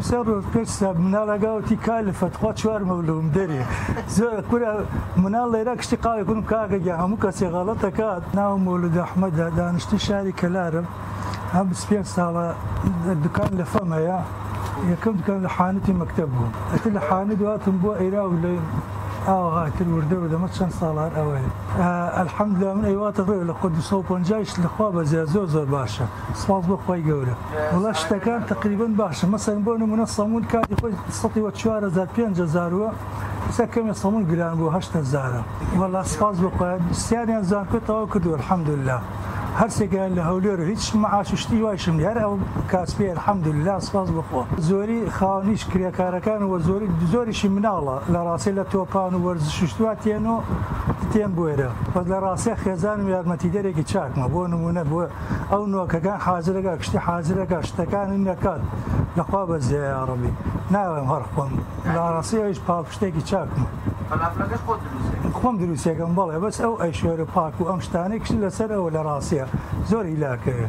سێ ڕۆژ پێش سا مناڵەکە وتی کالفە تخوا چوار مەولوم دەرێ زۆر کورە مناڵ لێرە کشتی قاوێ کونم کاکە گیان هەموو کەسێ غەڵەتە کات. ناوم مەولود ئەحمەدە دانیشتوی شاری کەلارم ئەم 25 ساڵە دوکان لە فەم هەیە یەکەم دوکان لە حانوتی مەکتەب بوو ئەتر لە حانوت هاتم بۆ ئێرا و لە ئاوها ئەتر وردە وردە مە چەند ساڵە هەر ئەوەیە الحمدلله من ئەیواتە ڕێ لە خۆ 250 یش لە خوا بەزیا زۆر زۆر باشە سپاس بۆ خوای گەورە. وەڵا شتەکان تەقریبەن باشە مەسەلەن بۆ نمونە سەمون کاتی خۆی سەتی وە 4000 5000 وە ئیستا کەمێ سەمون گران بوو 8000 وەڵا سپاس بۆ خوا سیانیان زانکۆ تەواو کردووە الحمدللە هەرسێکیان لە هەولێر و هیچ معاش و شتی وایشم نیە هەر ئەو کاسپیە الحمدللە سپاس بۆ خوا زۆری خاوەنیش کرێکارەکان وە زۆری زۆریشی مناڵە لە ڕاستی لە تۆپان و وەرزش و شتوا تێن و تێن بۆێرە بەس لە ڕاستیا خێزانم یارمەتیدەرێکی چاکمە بۆ نمونە بۆ ئەو نۆکەکان حازرەکا کشتی حازرەکا شتەکانی نەکات لەخوا بەزیە یاڕەبی ناڵێم هەر خۆم لەڕاستی ئەویش پاڵپشتێکی چاکمە. فەلافلەکەش خۆت دروستەکەی؟ خۆم دروستیەکەم بەڵێ بەس ئەو ئەیشۆرە پاک و ئەم شتانەی کشتی لەسەر ئەوە لەڕاستیا زۆر هیلاکەوێ.